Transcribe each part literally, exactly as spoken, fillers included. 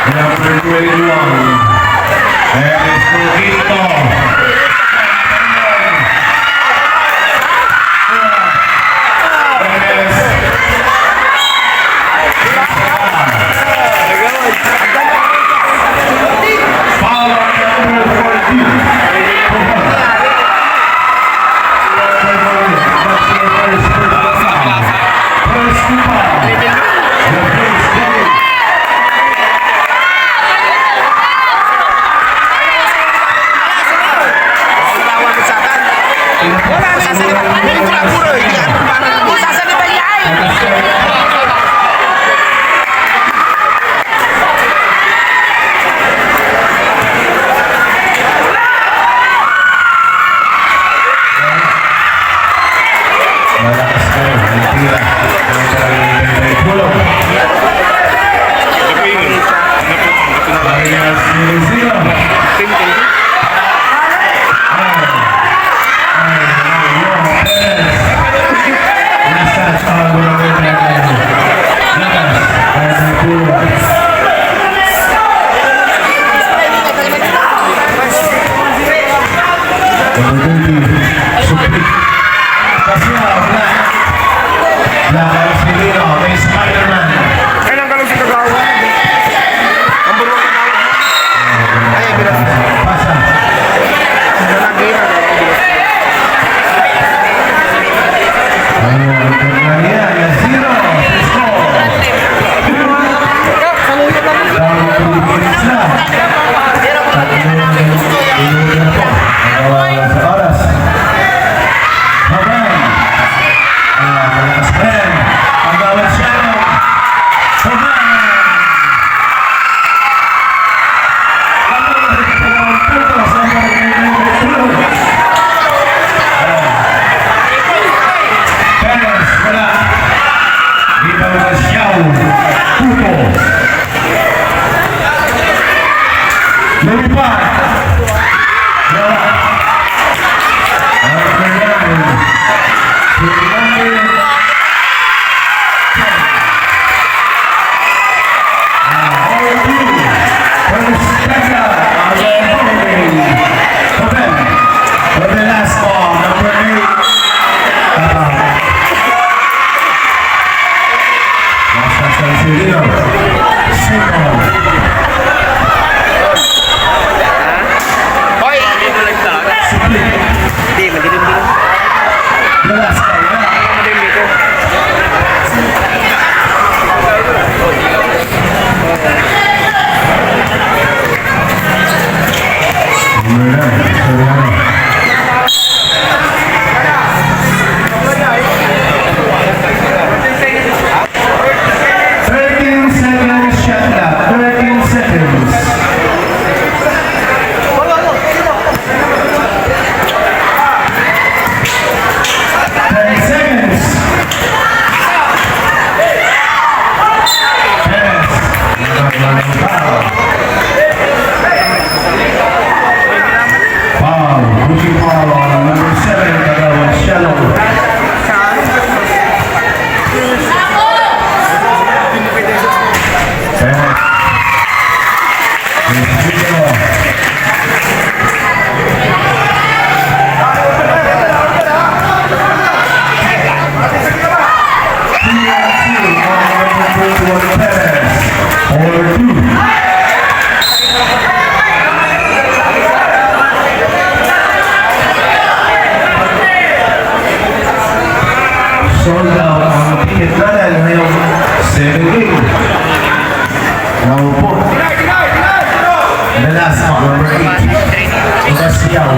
Number twenty-one, Eris Poquito. Foul on number fourteen. First foul. The first foul. Malakas kayo, ang tira. Ang tira ng Pulong. Arias, zero zero. Ay, ay, ay, ay, Perez. Nasa tago na rin tayo. Lakas, ay, ay, Pulong. Supli. Kasi, ah, wala. Wala ka, sige, no? May Spider-Man. Kailan ka lang si Kagawa? Number one Kagawa. Ay, bilang. Pasa. Bilang, bilang. Ayun, ang kanya, zero. Let's go. Down to Pizza. Tatlong minuto na po. Nagawa sa oras. Haban. Ah, malakas pa rin. Agawad Sharon. Haban. Perez, wala. Rebound na Siaw. Puto. Lumipat. Wala. Number nine. Number ten. Ah, all blue. First pickup. Ah, the ball. Open. For the last ball, number eight. Tama. Nasa San Cirilo. Simple. Hoy! Supli. Hindi, madilim-dilim. Galas ka, wala. Madilim dito. Wala, wala. Thirteen seconds shot clock. Thirteen seconds. Ten seconds. Yes. Foul. Rookie foul on number seven, Kagawad Shalom. Sold out ang ticket natin ngayong seven game. Naupo. The last one, number eight. Sebastiao.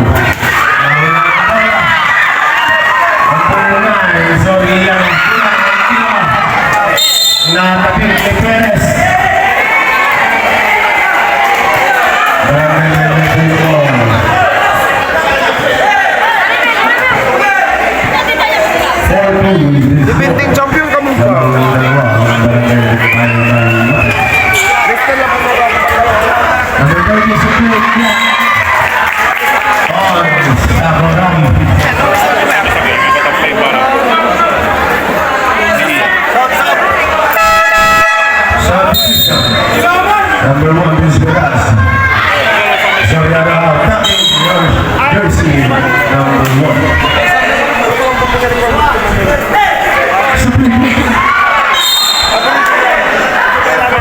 Number one. Supreme.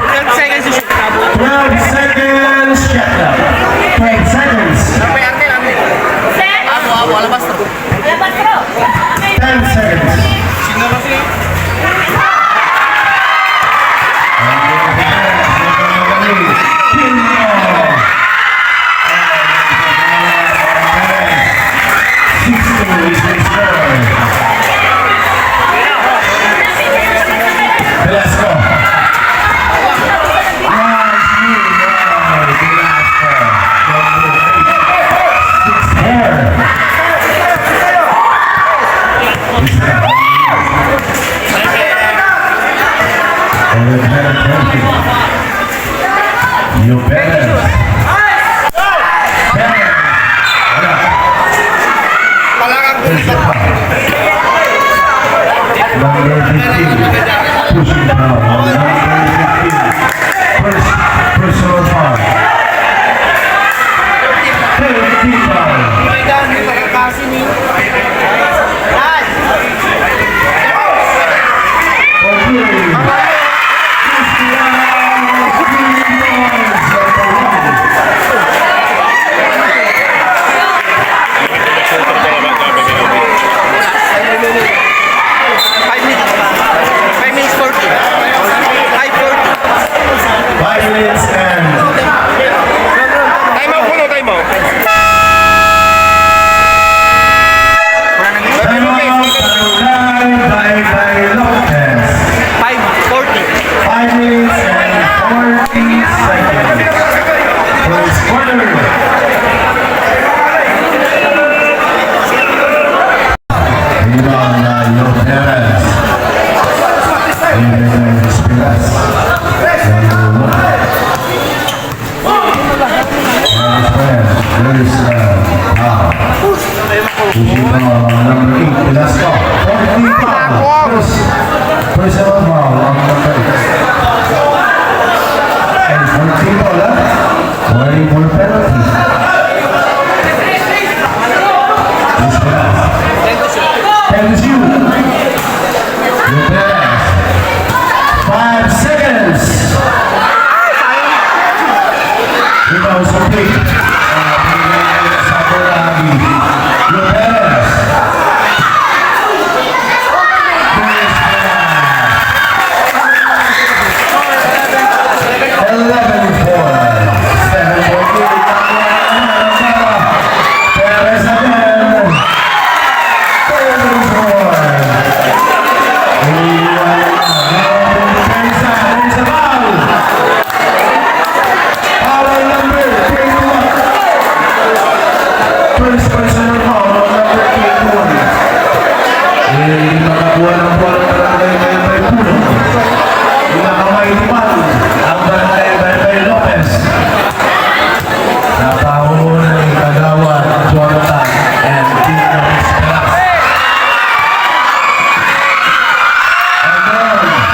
Twelve seconds, shut down. Twelve seconds. Ten seconds. Sixteen is the score. Velasco. Nice move by Velasco. Number eight. Six four. Alexander Perez. Leo Perez. Perez. Wala. First foul. Number fifteen. Pushing foul. Number fifteen. First, personal foul. Thirteen foul. Five minutes. Five minutes forty. Five forty. Five minutes and Time out, puno, time out. Time out, time out, bye, bye, Lopez. Five forty. Five minutes and forty seconds. First quarter. Rebound na Leo Perez. Amen. Pilas. Number eight, Velasco. Fourteen foul. First, personal foul on number eight. And fourteen foul, ha? Wala yung more penalty. Please, Velasco. Thank you. Lopez. Five seconds. Rebound sa pick. Ah, binigay sa Boragi. Lopez. Eleven four. Seven four. Perez again. There's a foul. Foul on number twenty-one. First personal foul on number twenty-one. Eh, hindi makakuha ng bola ng Barangay Baybay Puno. Nakamay naman ang Barangay Baybay Lopez. Napauna ni Kagawad Jonathan and Dino Esperas. And then,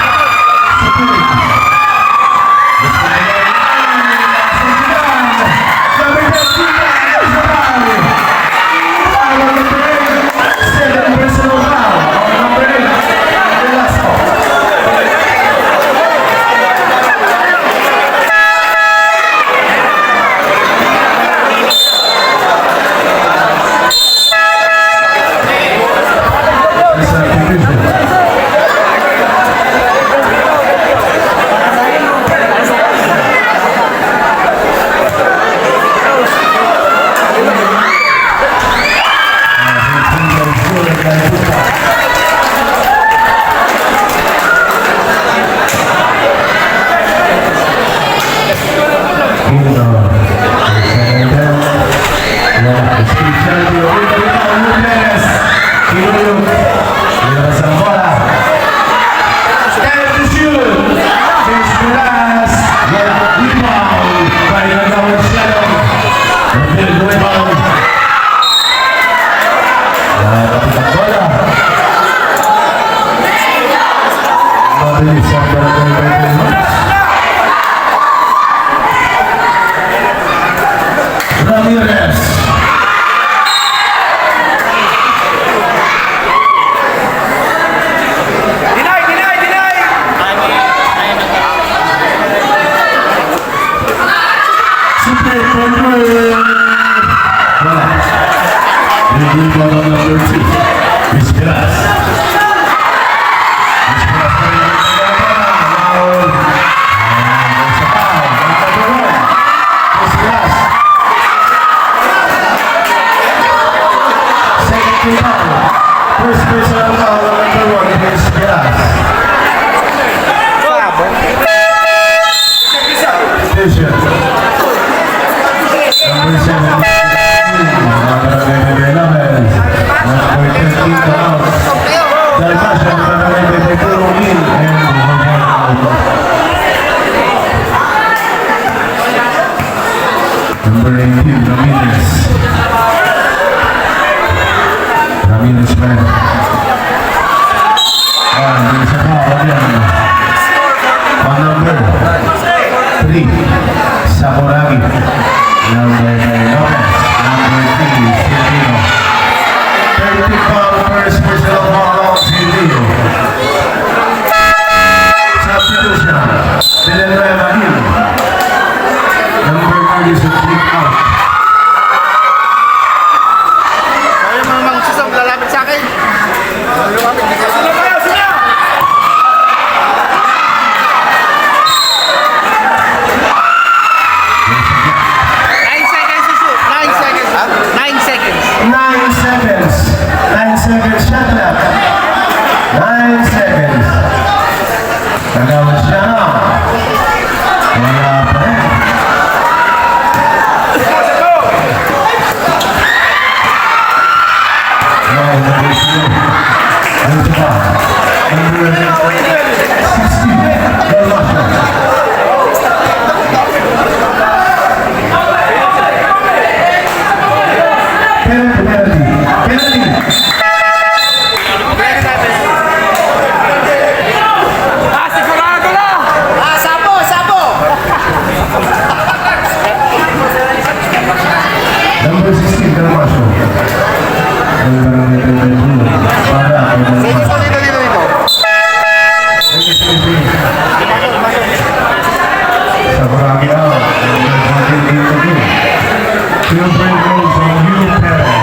Ramirez. Number two, Miss Pilas. Miss Pilas pa rin ang pagkakataon. And there's a foul. Number one, Miss Pilas. Second team foul. First personal foul on number one, Miss Pilas. Attention. Number seven, Mata de Venables. Number thirteen, Carlos. Dalmacia, Mata de Venables, and number eighteen, Ramirez. Ramirez pa rin. Ah, may isa pa, again. On number three, Sakuragi. Number nine, Lopez. Number three, Sirino. Thirty-foul, first personal foul on Sirino. Substitution, Villanueva in. Number thirty is a kick out. Sabi mo namang Susan, lalapit sa akin. Nine seconds to shoot. Nine seconds. Nine seconds. Nine seconds. Nine seconds. Shot clock. Nine seconds. Nagawad siya. Wala pa rin. Wow, number two. Ano ito pa? Number sixteen. Dalmacia. Penalty, penalty. Penalty. Ah, sigurado na! Ah, sapo, sapo! Number sixteen, Dalmacia. Ang barangay twenty-two. Para ang Dito, dito, dito, dito. Sa barangay, ah, ang barangay twenty-two. Two point goal from you, Perez.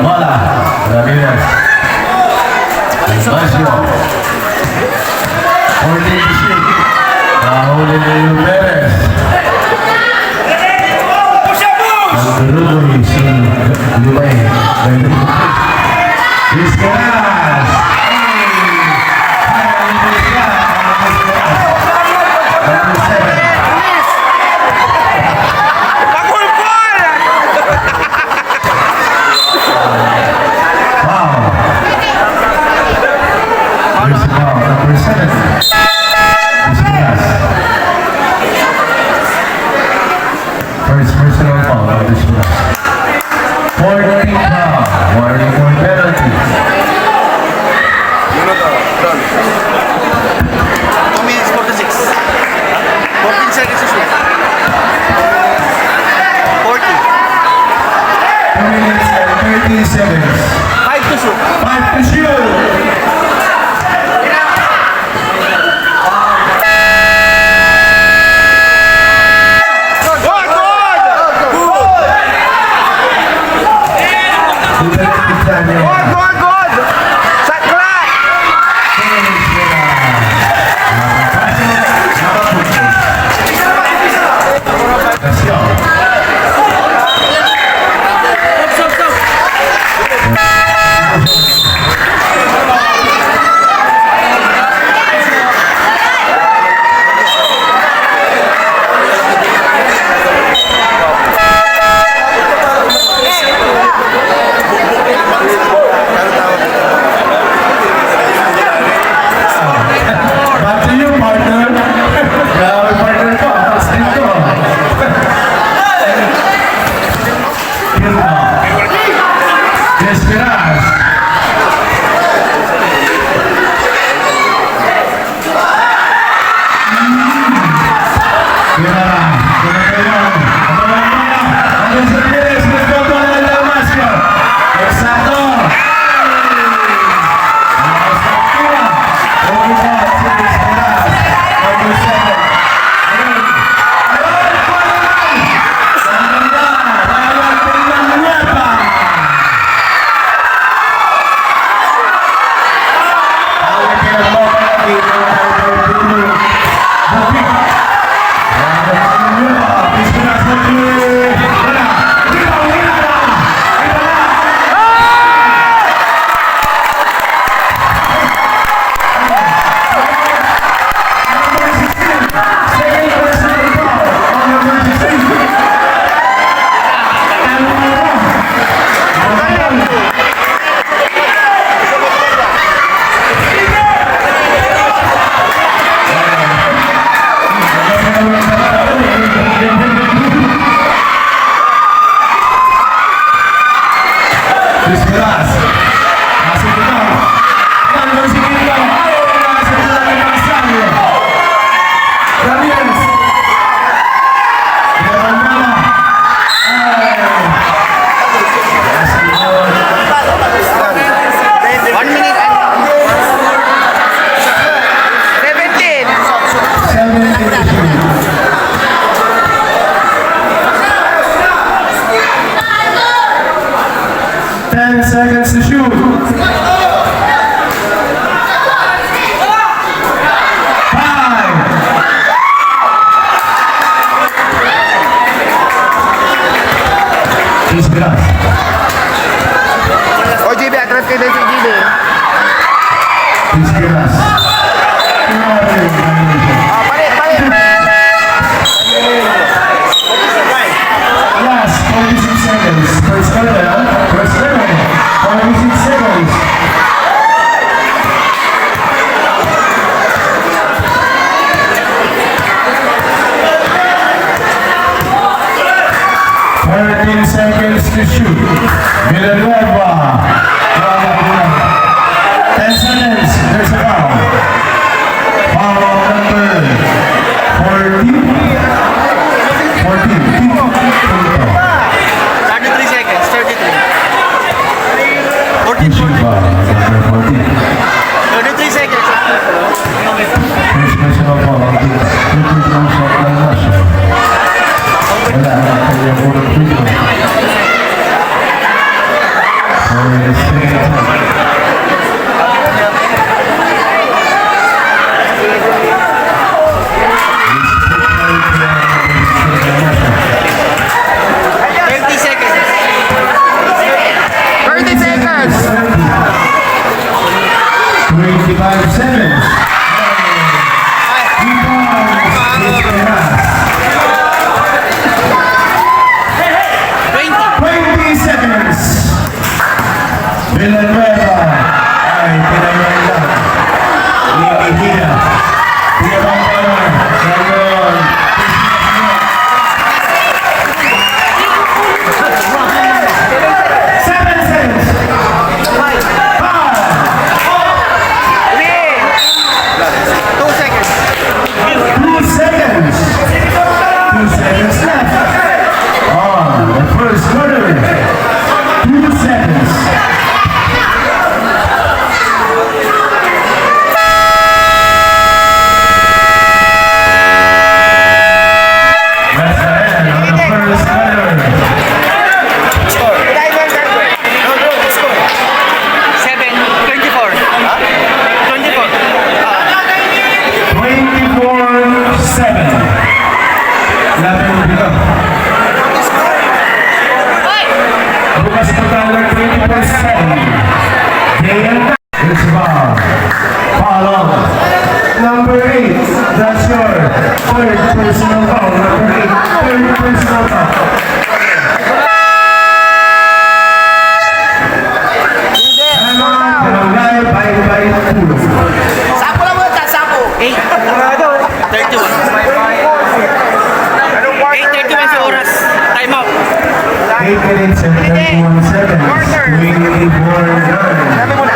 Bola, Ramirez. Ignacio. Fourteen to shoot. Nahuli ni Leo Perez. Ang grupo ni si Lumay. Vizcarras. Number seven. Wow. Here's the foul. Number seven. Vizcarras. First personal foul on Vizcarras. Fourteen foul. Warning for penalty. Two minutes forty-six. Fourteen seconds to shoot. Forty. Two minutes and thirty seconds. Five to shoot. Five to shoot. Good, good! Good! Jose Perez, respondo na lang, Damasio. Eksakto. Eksakto. Obrigado, Jose Perez. Number seven. Ayun. Ayun, kuha naman. Ang ganda. Ryan Villanueva. Disgras. Masih kita. Tanggal si Quinto. Ay, nasa dalan ng Rosario. Ramirez. Pinabangga na. Ay. One minute. Seventeen. Seventeen. Ten seconds to shoot. Five. Disgras. O, G B, atras kayo dyan sa G B. Disgras. Ah, palit, palit. Last forty-six seconds. First quarter, ha? First quarter. Forty-six seconds. Thirteen seconds to shoot. Villanueva. Ten seconds. There's a foul. Foul on number fourteen. Fourteen. Thirty-three seconds. Thirty-three. Forty-three. Number fourteen. Thirty-three seconds. First personal foul. Two personal shot by Russia. Wala ang kanyang unang free throw. For the second time. Thirty seconds. Thirty seconds. Twenty-five seconds. Twenty. Twenty seconds. Villanueva. Ay, pinayang lang. Ni Mejia. Pinabangga na. Ngayon. Seven seconds. Five. Two seconds. Two seconds. Two seconds left. On the first quarter. Two seconds. That's the end of the first quarter. Seven, twenty-four. Twenty-four. Twenty-four seven. Labi mo dito. Bukas pa tayo ng twenty-four seven. J N. It's foul. Foul on number eight. That's your third personal foul. Number eight, third personal foul. Time out. Barangay Baybay Pulong. Sampo lang muna, sampo. Eight. Thirty-one. Eight thirty-one sa oras. Time out. Eight minutes and thirty-one seconds. Twenty-four nine.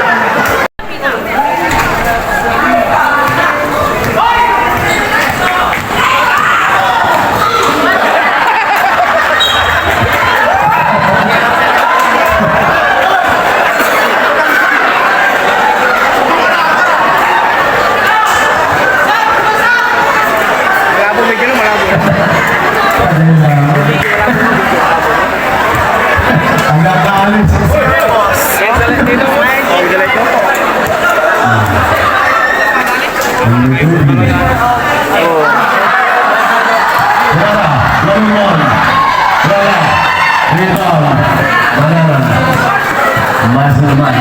Ito, wala na. Maserman.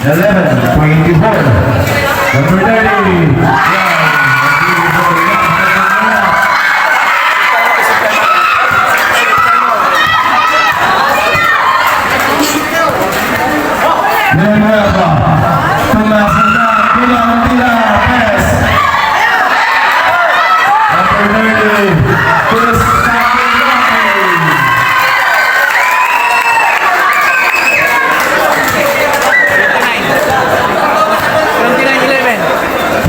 Eleven, twenty-four. Number thirty. Numerada, Tomas Antonio Tira Perez. Number thirty, Cruz Sapilote. Twenty-nine eleven.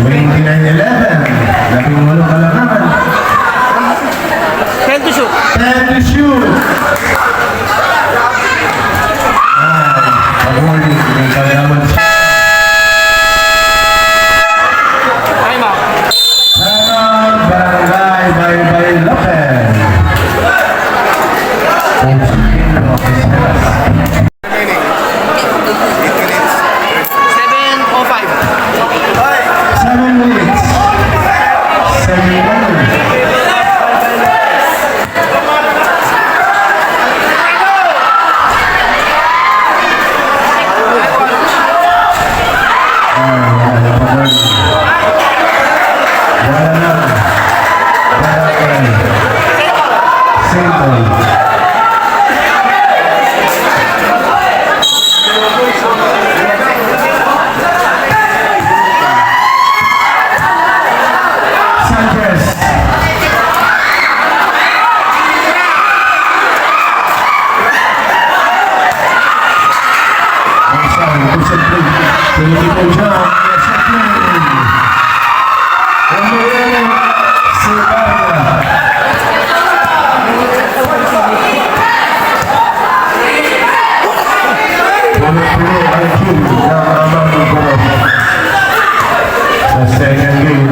Twenty-nine eleven. Labing walo ka lang naman. Ten to shoot. Ten to shoot. Ah, pag-warning, may kalaban. Time out. Time out, Barangay Baybay Lopez. Remaining. Eight minutes. Seven oh five. Seven minutes. Seven minutes. Ah, wala na. Wala na. Simple. Sanchez. Sa second game,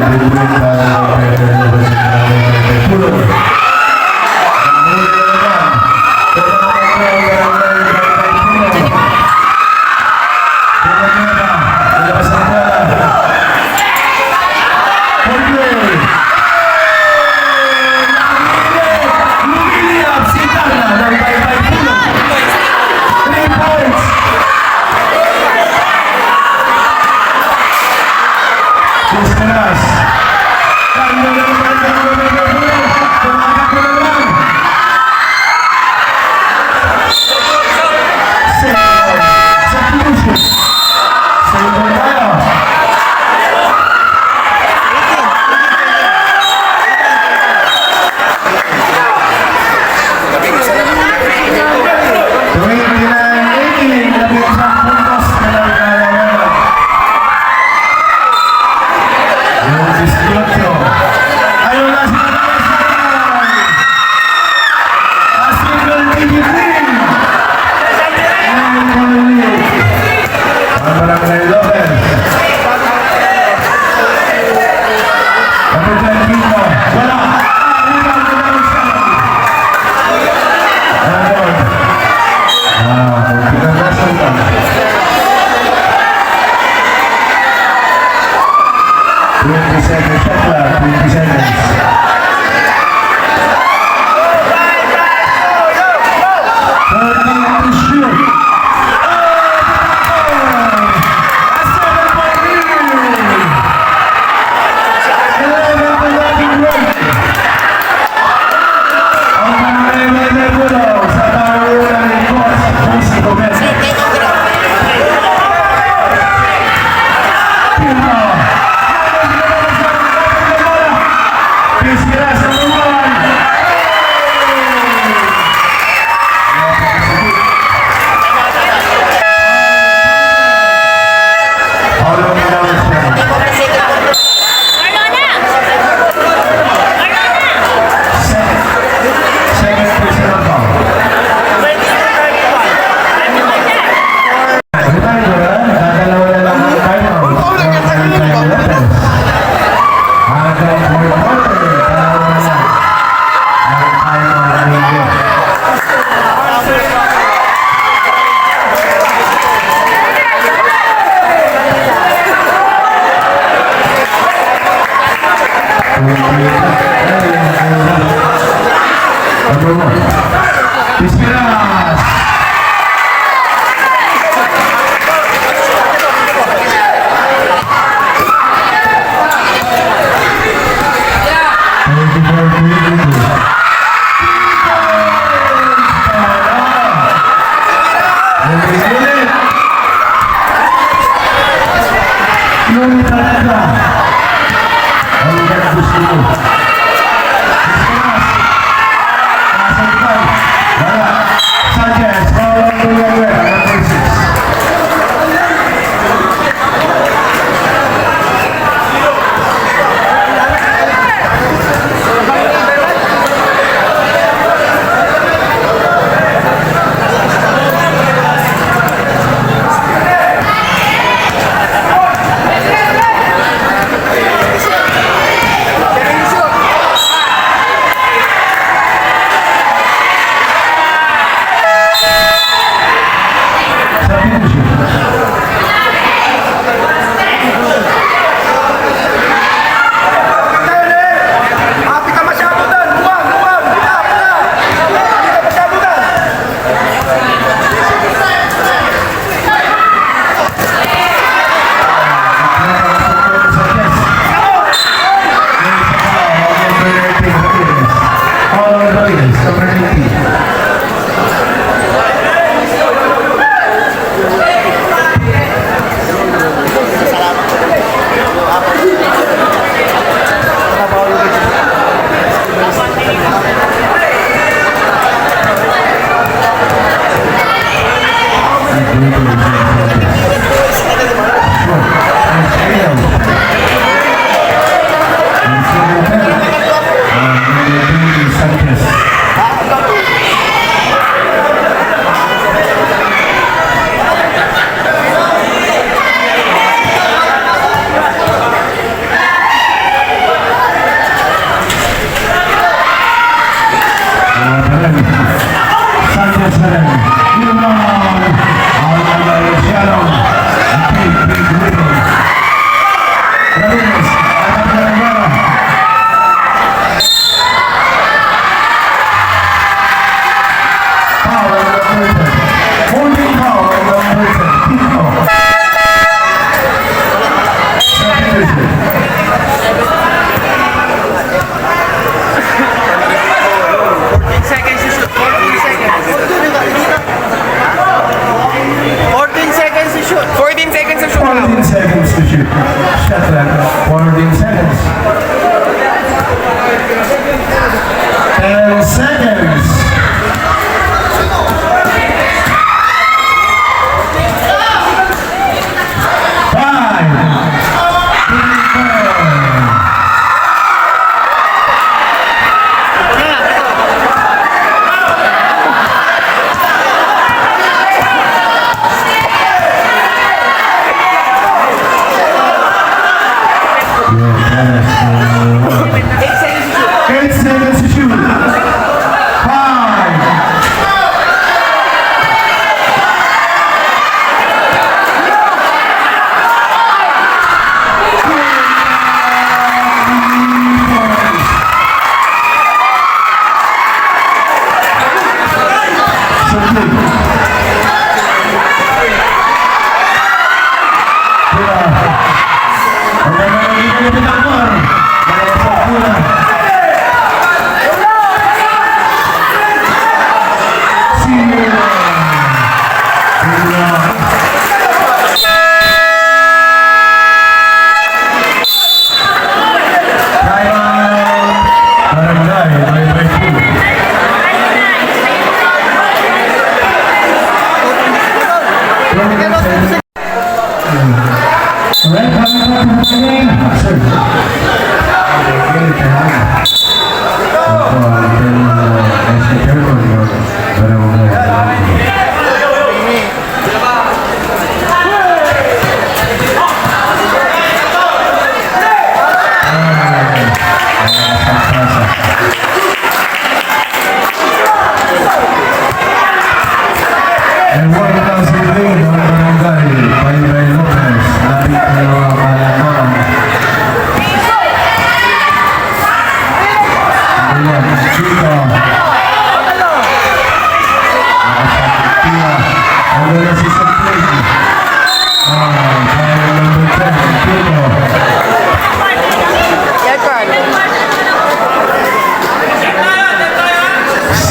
Esperas! Sanchez, Paolo Villanueva, number six.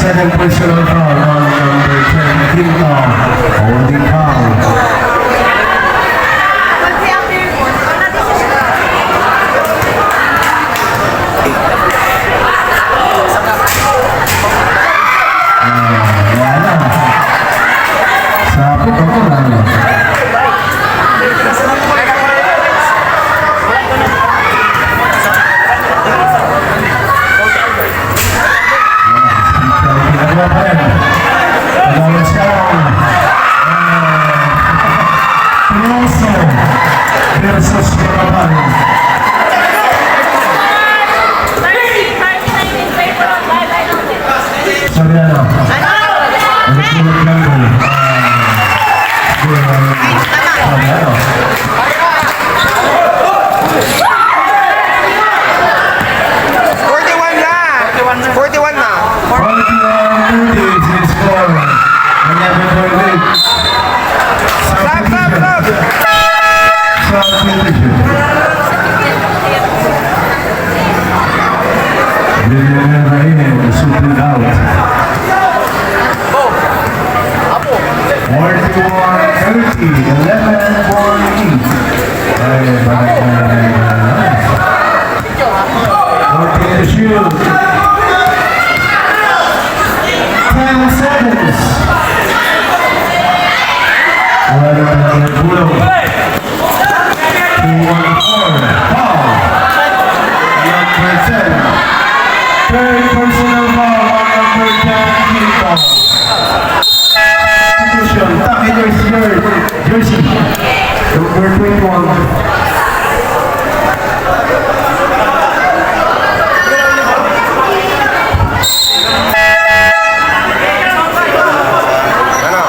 Second personal foul on number ten, Quinto. Holding foul. Ah, wala. Sapot ako na. Pinagwa pa rin. Pinagwa siya. Ah, Tuloso versus Kapal. Soriano. Ano po ang gamble? Ah, Soriano. Forty-one na! Forty-one na! Forty-one thirty is the score. Eleven point eight. Substitution. Substitution. Villanueva in, supled out. Forty-one thirty, eleven point eight. Ay, ay, ay, ay, ay. Fourteen to shoot. Ten seconds. Wala na ang gulong. Two on the floor. Foul. Number ten. Third personal foul on number ten, Quinto. Substitution. Take your, your jersey. Number twenty-one. Ano?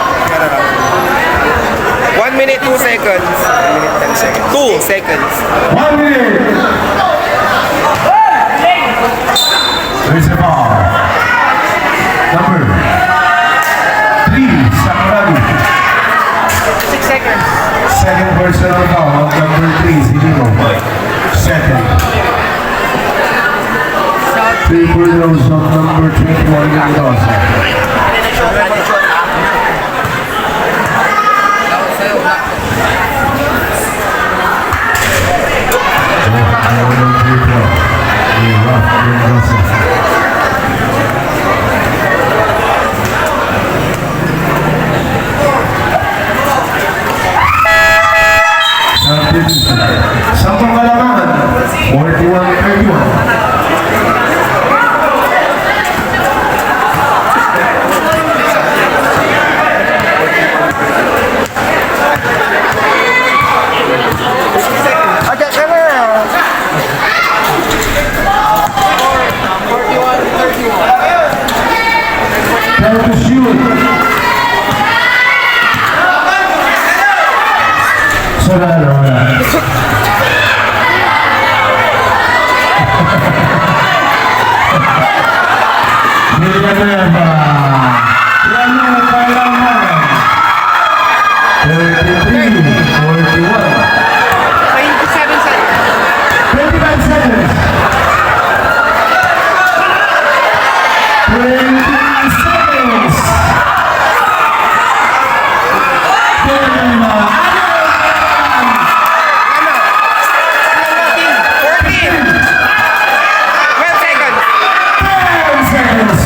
One minute, two seconds. One minute, ten seconds. Two seconds. One minute. There's a foul. Number three, Sakuragi. Six seconds. Second personal foul on number three, Zilino. Second. Triple dose of number twenty-one, Mendoza. Sampung kalamangan, forty-one thirty-one. Try to shoot. Wala, wala. Villanueva. Wala, wala, wala. Thirty-three, forty-one. Twenty-seven seconds. Twenty-five seconds. Twenty seconds. Fourteen. Twelve seconds. Ten seconds.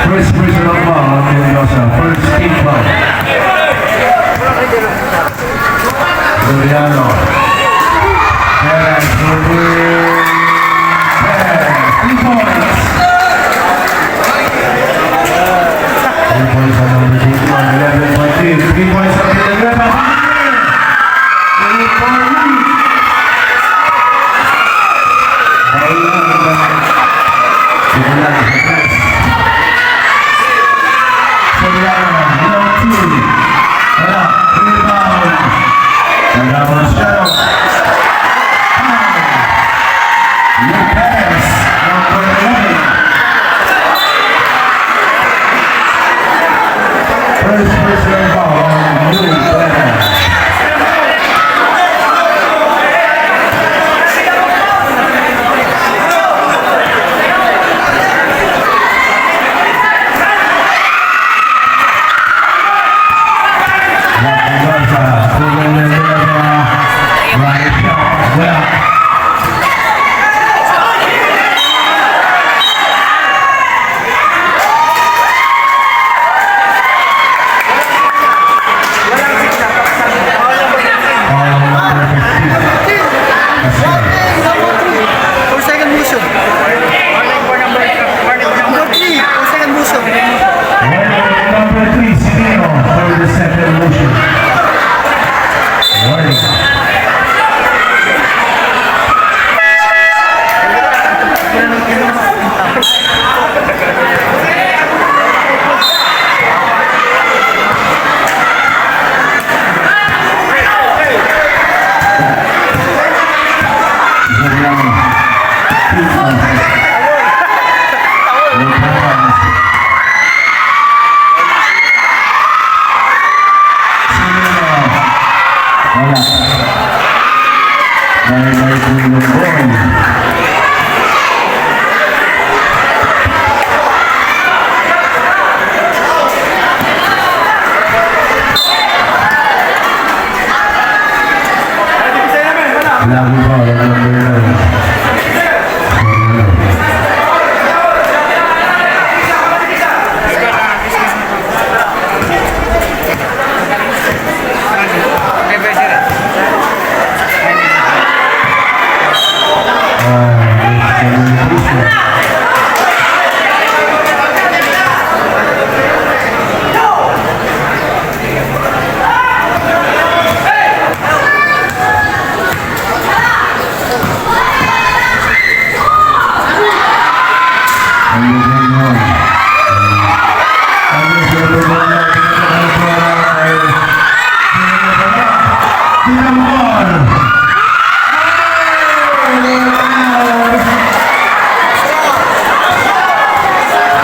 First personal foul on Mendoza. First team foul. Soriano. Perez, Rodriguez. Perez, three points. Three points on number twenty-one, eleven point lead. Three points on Villanueva. Three point lead. Bola, bola. Soriano, no two. Wala. Rebound. Rebound, Soriano. Foul. Lopez, number eleven. First personal foul on Lopez. For second motion. Number three, for second motion. Number three, Sitino, for the second motion. Warning. Wala. Bye-bye, Tulong Boy. Lagi pa, walang number nine.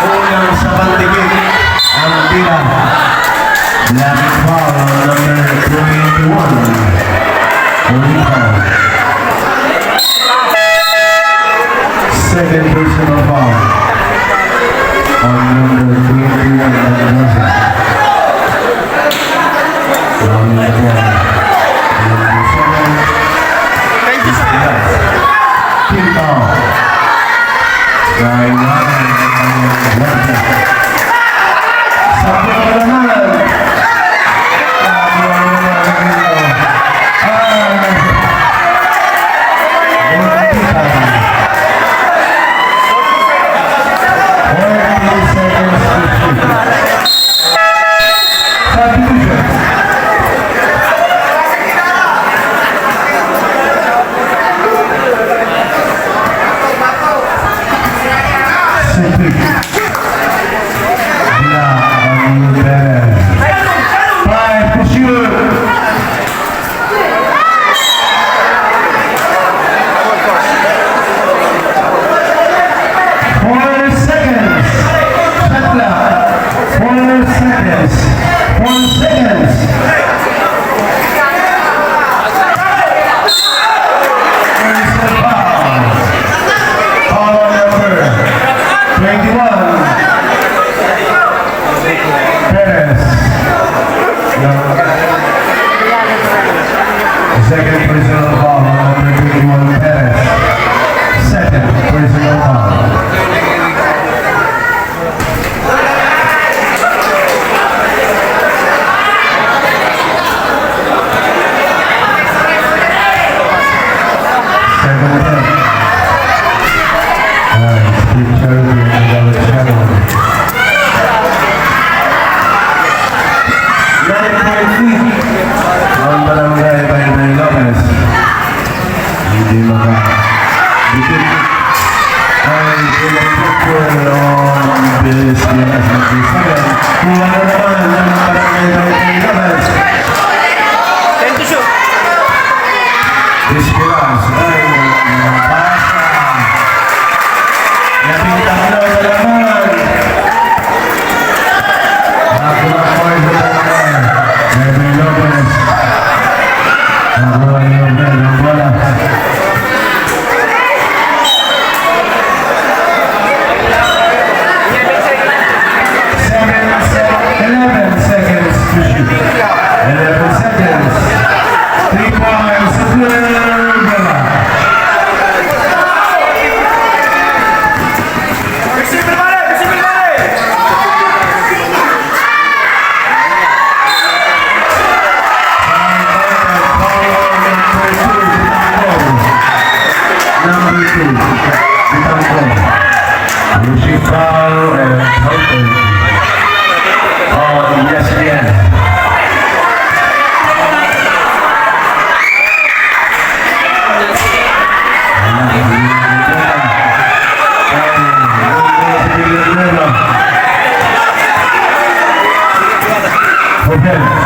Unang sapan dikit ang tira. Last foul, number twenty-one. Only foul. Second personal foul on number twenty-one, Mendoza. Number seven. Quinto. Kailangan ng kanyang guardia. Sa pagmamahal. Substitution. Sipit. Black on Perez. Five to shoot. Four seconds. Shot clock. Four seconds. Four seconds. Foul number twenty-one. Perez. Second personal foul. Hello, sir.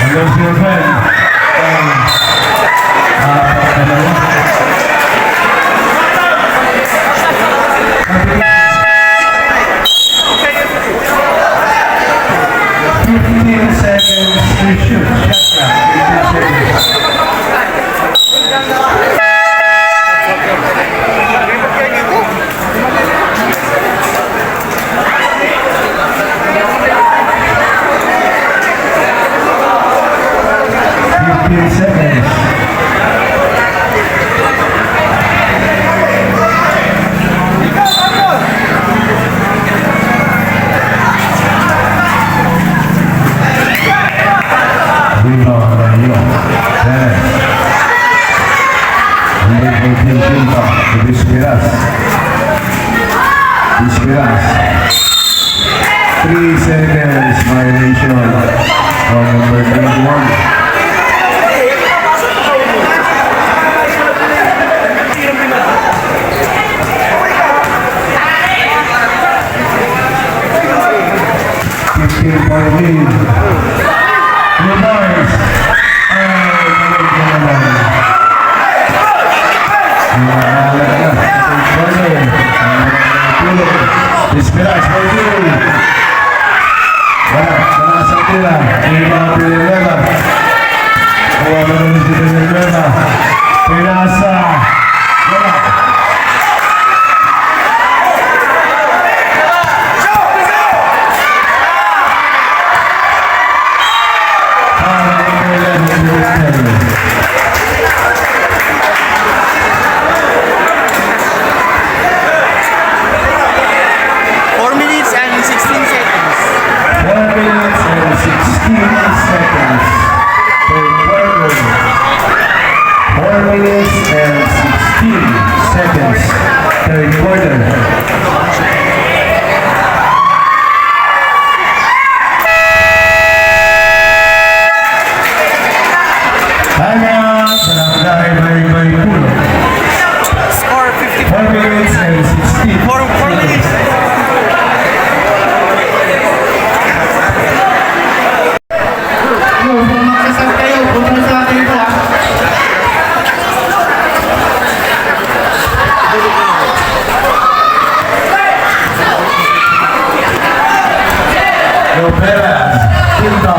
Hello, sir. Um, uh, hello. Fifteen seconds to shoot. Shot clock, fifteen seconds. Fifteen seconds. Rebound by Young. Dennis. Number fourteen, Pinto. To Bisperas. Bisperas. Three seconds violation on number twenty-one. Fifteen point lead. Rebounds. Ay, galing ka naman. Nangalat na. Corner. Tulog. Bisperas, forty. Wala, wala sa tira. Rebound, Villanueva. Wala naman si Villanueva. Pinasa. Wala. Four minutes and sixteen seconds. Four minutes and sixteen seconds. Third quarter. Four minutes and sixteen seconds. Third quarter. Time out. Barangay Baybay Pulot. Score fifty. Four minutes and sixteen. Four, four minutes. Yo, kung makasal kayo, punta sa akin po, ah. Lopez, Pinto.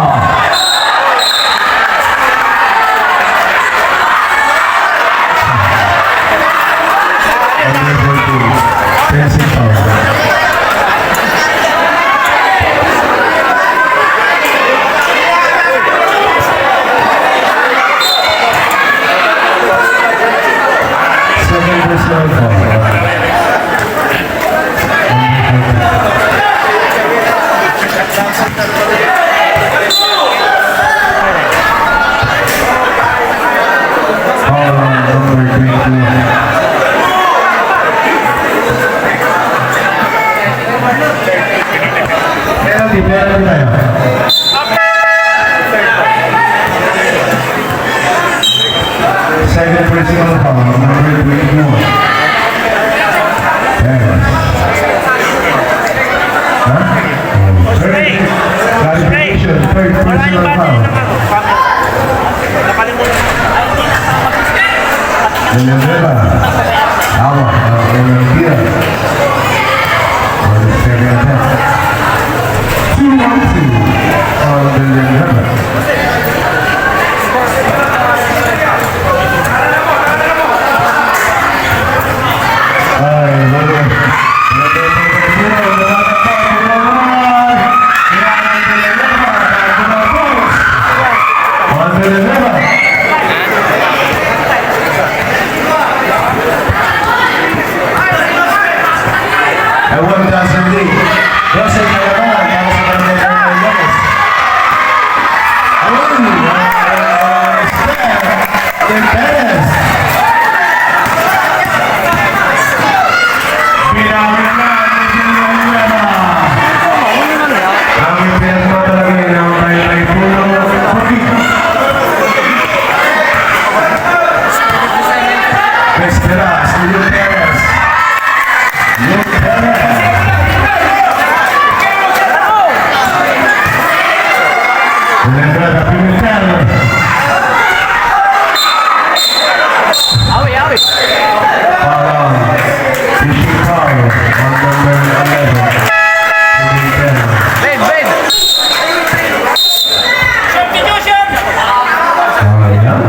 Number fourteen, Principal. Second personal foul. Foul on number twenty-one. Penalty, penalty tayo. Second personal foul, number twenty-one. Yes. Huh? Third, clarification, third personal foul. Villanueva. Awa, uh, Villanueva. On the second attempt. Two on two on Villanueva. Ay, wala. On Villanueva. Perez. Binawi na ni Junior Nueva. Ang ipinto talaga ng Taytay Polo. Puti. Esperas, Junior Perez. Junior Perez. Leandro Pimentel. Awi, awi. Parang fishing pole on number eleven. Pimentel. Ben, Ben. Substitution! Oh, yeah.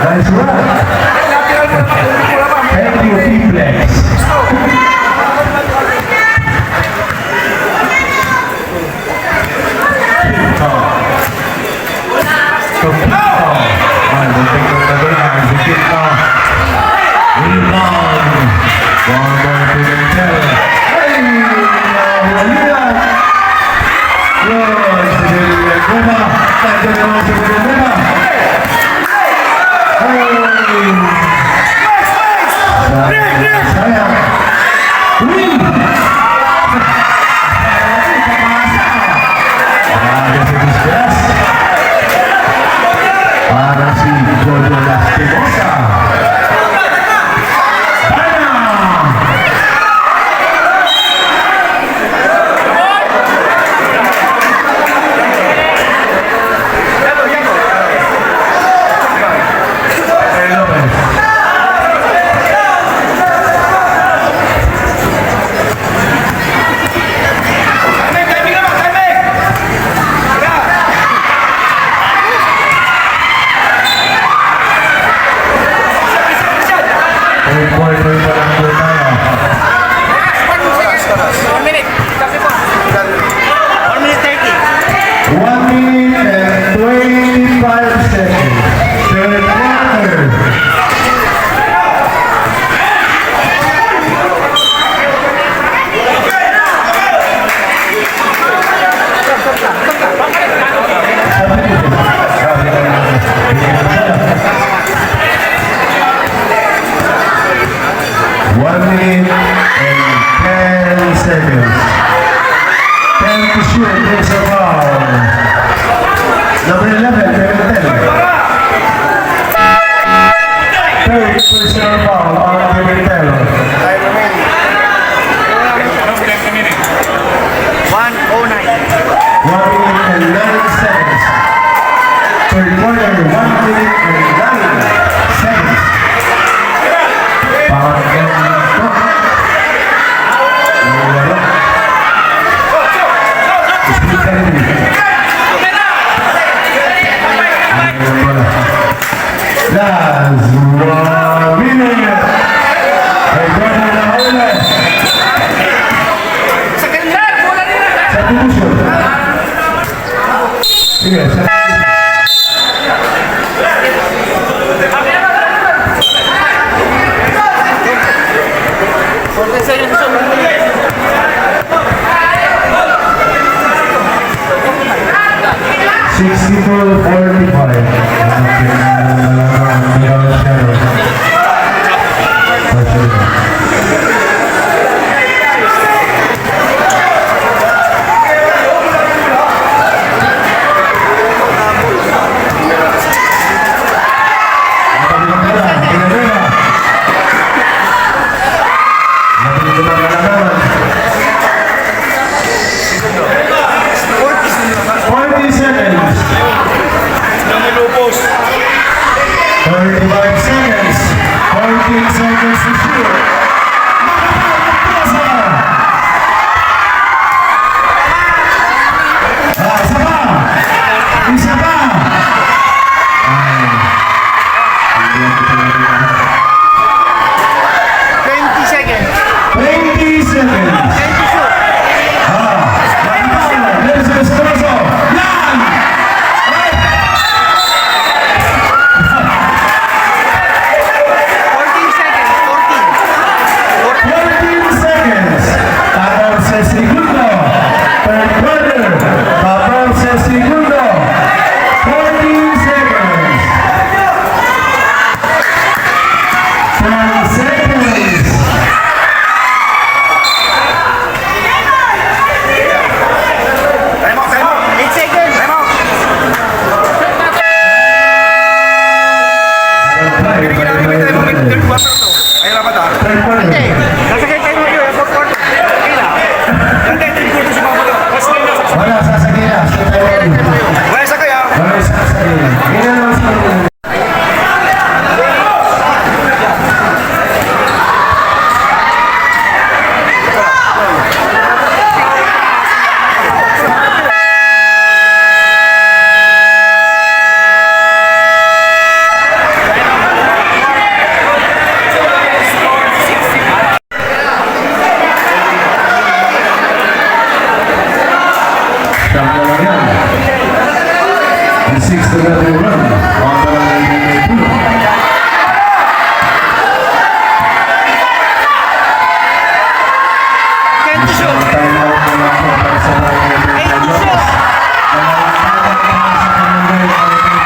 Nice one. Thank you, T-Flex. Pito. So, pito. Ay, muntik na talaga. Ang dikit na. Rebound. One more to the Intel. Ay, nahulian. Yun, si Villanueva. Nandiyan naman si Villanueva. Ay. Sayang. Uy! Para si Discas. Para si Jojo Lastimosa. Bana! Three-pointer pa lang po tayo. One minute. One minute thirty. One minute and twenty-five seconds. Third quarter. One minute and ten seconds. Ten to shoot, there's a foul. Number eleven, Pimentel. Third personal foul on Pimentel. One oh nine. One minute and nine seconds. Third quarter, one minute and nine seconds. Parang ganito. Wala. Speaker. Wala. Last one minute. Ay, gol na ulit. Substitution. Sige, sa- Sixty-two forty-five. Forty seconds. Ay, ay, ay, ay, ay. Ay, dapat, ah. Third quarter. Hindi. Nasa kay tayo, yung fourth quarter. Hindi na. Hindi, third quarter, sumama ka. Mas may nasa Wala, sasagay na. Sa tayo. Wala, sakay, ah. Wala, sasagay na. Ganyan lang sa Siyam na lang yan. Ang six na natin run. Mga barangay na may puno. Isang time out na lang po para sa barangay na may puno. Mga barangay na may puno.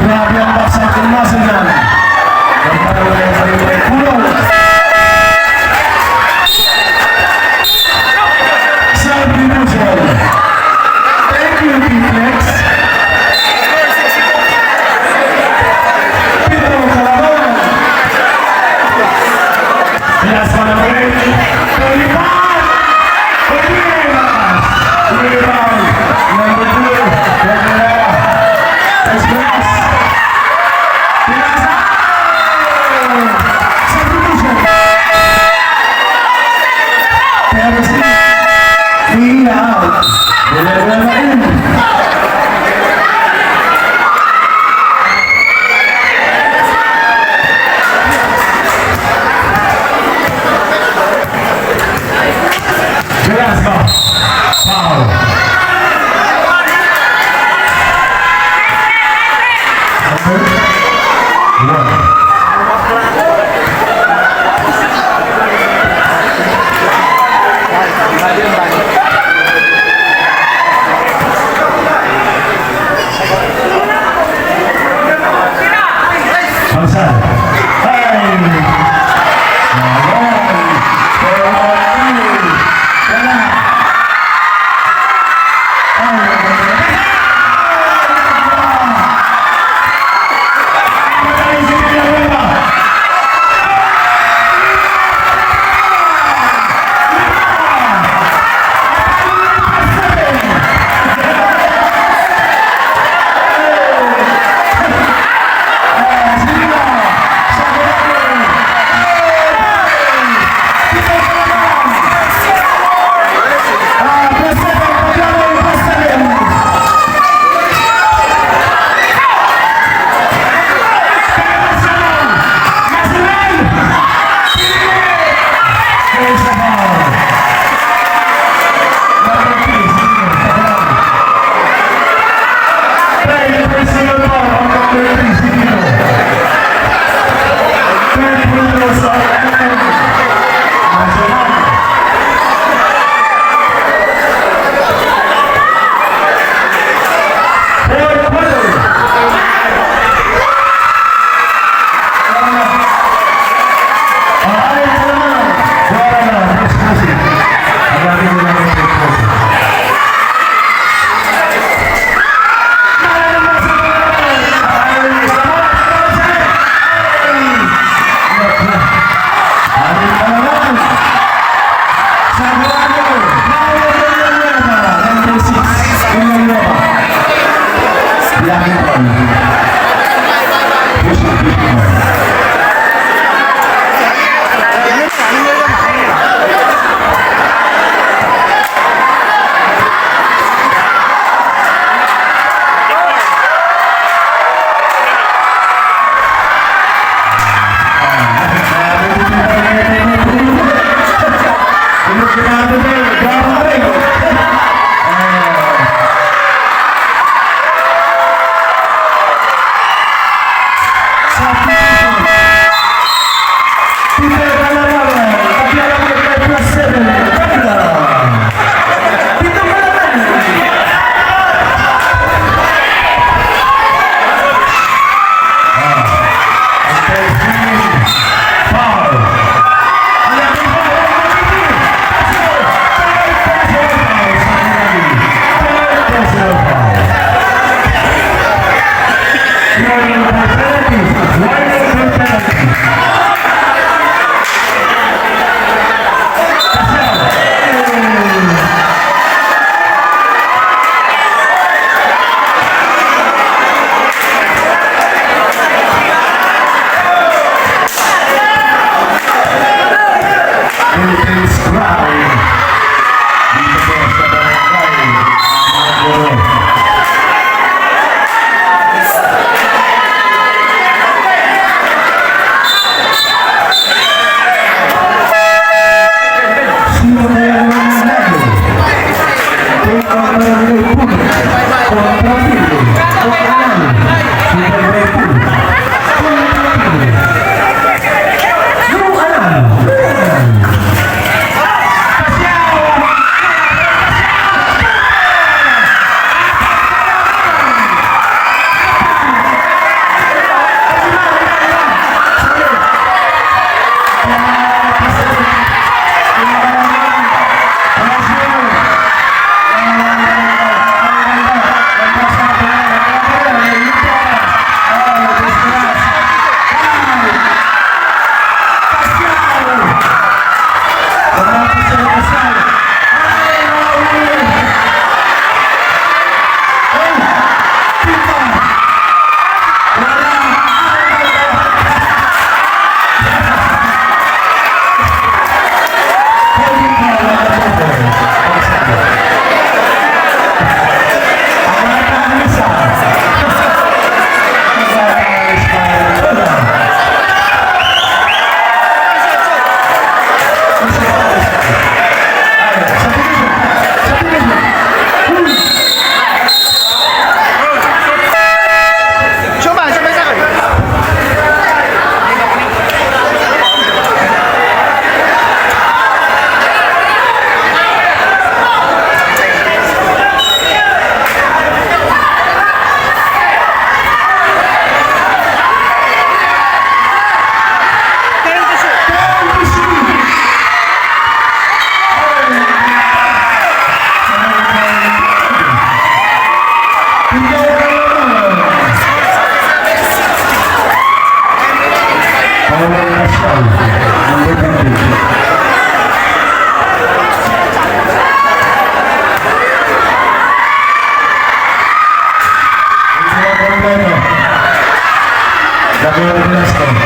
Grabe ang baksak ng muscle yan. Nagpapalaya pa rin may kulong. Subdivision. Thank you, T-Flex. Pito, kalaban. Last one, break. Twenty-five. Rebound. Number two. Rebound. Nice pass. Pinasa. Substitution. Pero si Ina. Wala na rin. Velasco. Foul. One. Outside. Hey!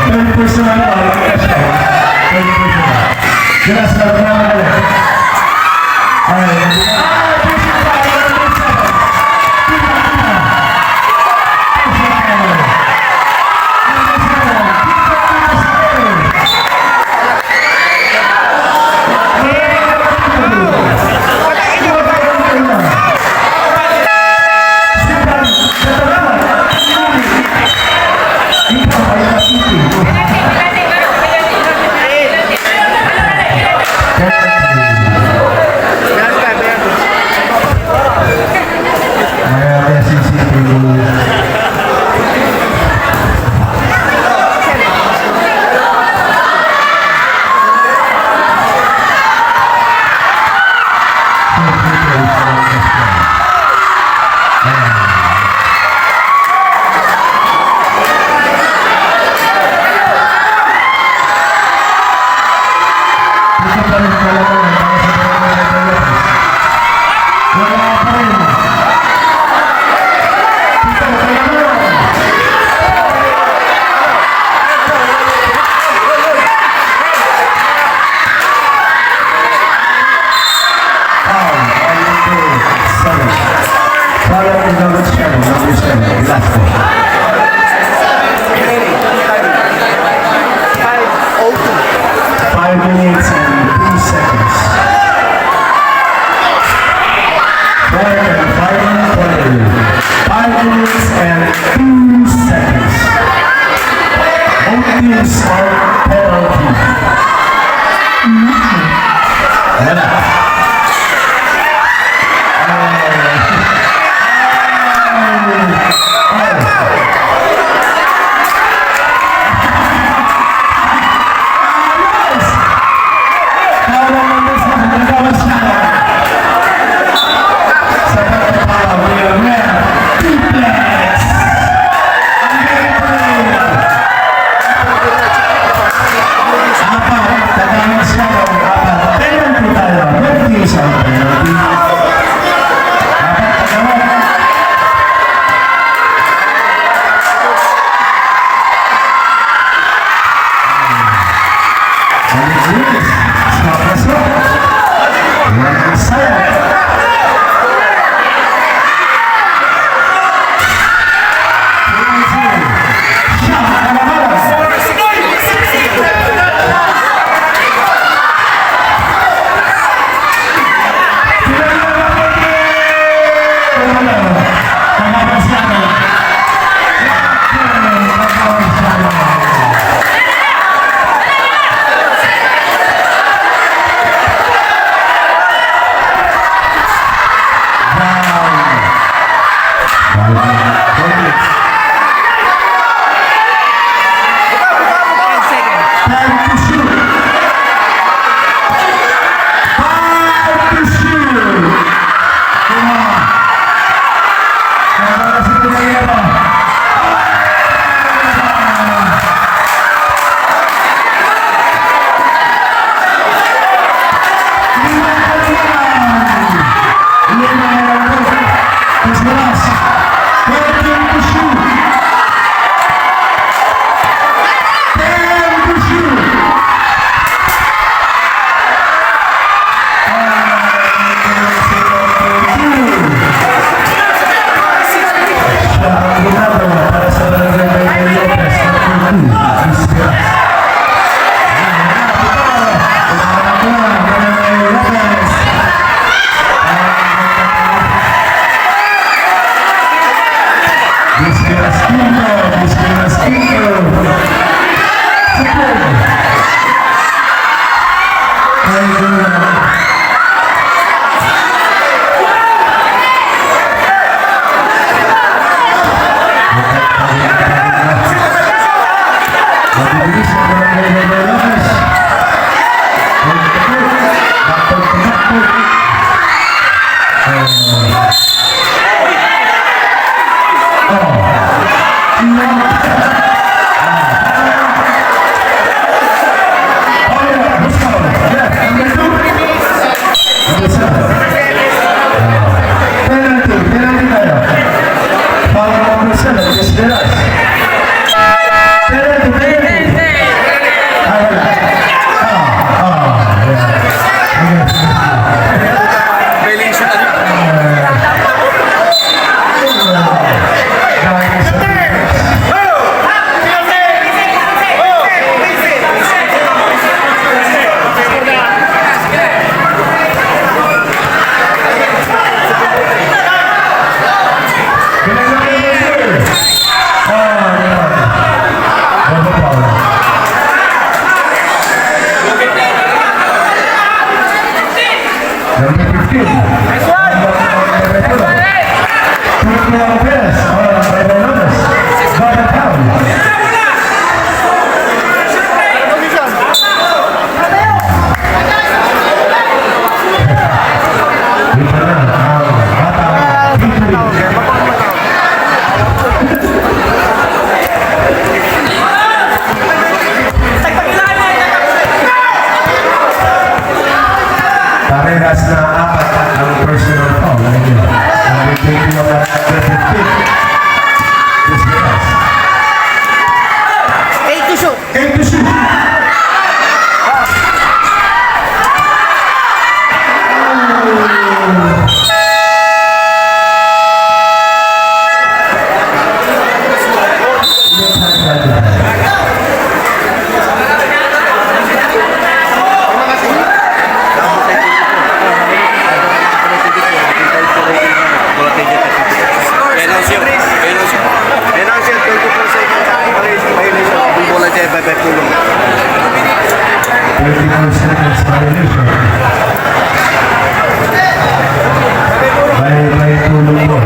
Ten percent, ah, ten percent. Gracias, hermano. Ay, ah, Foul on number seven. Foul on number seven, number seven, Velasco. Five minutes and three seconds. Fourth and final play. Five minutes and two seconds. Both teams are penalty. Wala. Perez, or Baybay Lopez. Bad ang foul. Iba na ang Batang Victory. Parehas na apat ang personal foul. Number twenty-one at number fifteen. Dismiss. Eight to shoot. Eight to shoot. Penalty, penalty. Penalty, twenty-four seconds. Violation. Bola dyan, bye-bye, tulong. Twenty-four seconds violation. Bye-bye, tulong mo.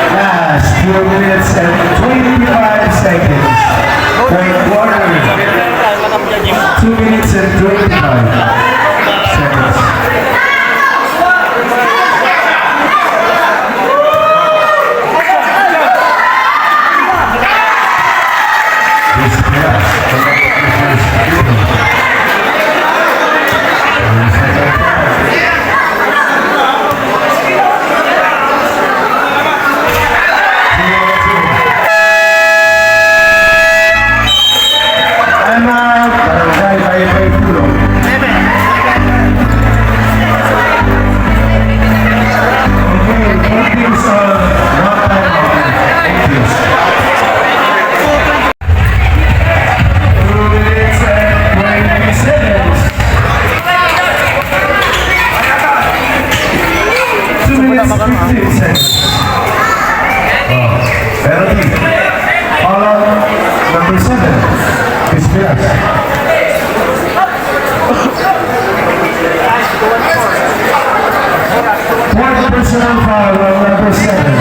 Last two minutes and twenty-five seconds. Fourth quarter. Two minutes and twenty-five seconds. Time out, Barangay Baybay Tulong. Okay, fourteen sa one time out. Thank you. Two minutes and twenty seconds. Two minutes, fifteen seconds. Oh, penalty. Foul on number seven, Pispiras. Fourth personal foul on number seven.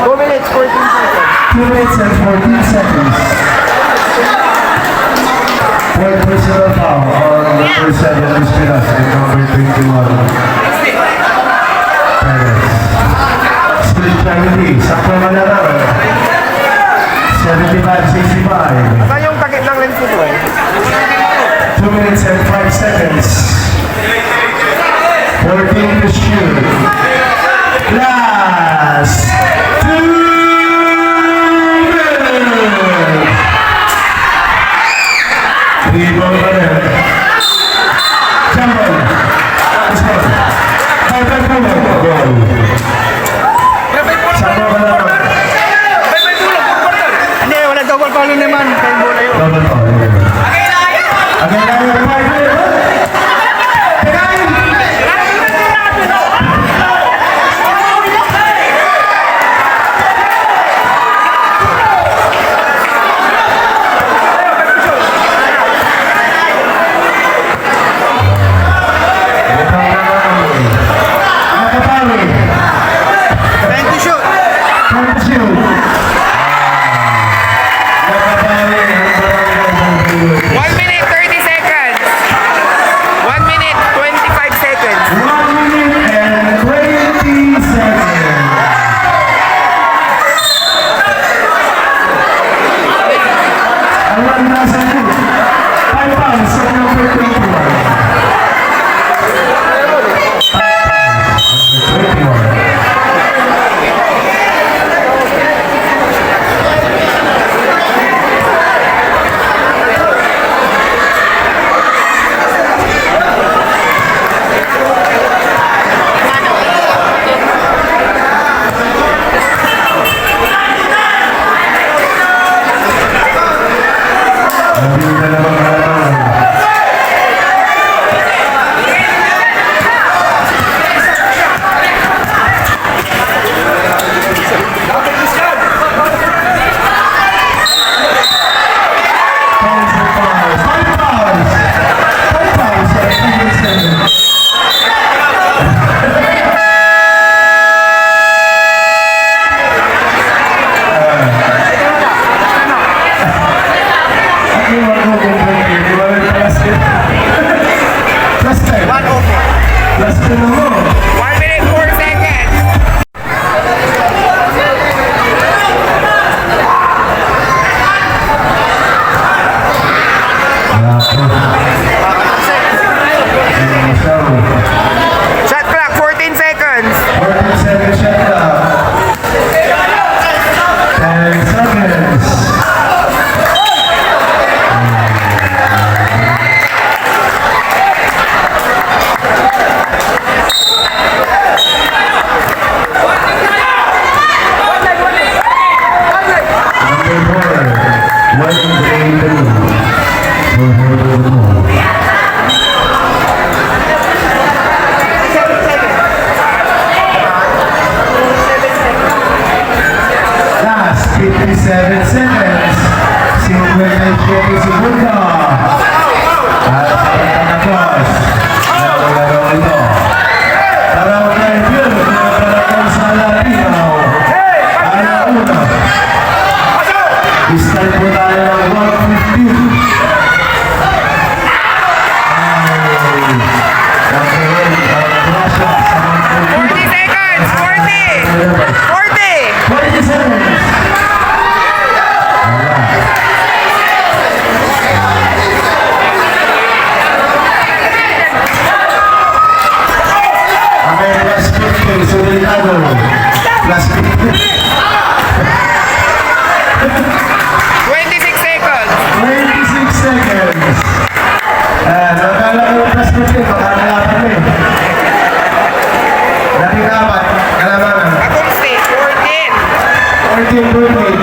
Two minutes, fourteen seconds. Two minutes and fourteen seconds. Fourth personal foul on number seven, Pispiras, and number twenty-one, Perez. Split penalty, sakto na lang. Seventy-five sixty-five. Asa yung takip ng lens ko, eh? Two minutes and five seconds. Fourteen to shoot. Last two minutes. Rebound pa rin. Jump ball. Let's go. Bye-bye, Polo. Goal. Sa mga naman. Hindi, wala, double foul yun naman. Kaya bola yun. Double foul, yun. Agay na yung five, yun. Agay! Seven seconds, cincuenta y siete segundo. At sa pagtatapos ng larong ito, para kay Bill, para kay Salapino. Ala una. Start po tayo ng one fifteen. Ay, ang, ang, ang, ang, Forty seconds! Forty! Forty! Forty seconds! Okay, plus fifteen, so delikado. Plus fifteen. Twenty-six seconds! Twenty-six seconds. Ah, nakala ko yung plus fifteen, baka nalaman mo eh. Labing apat, kalamangan. Akong state, fourteen! Fourteen, fourteen.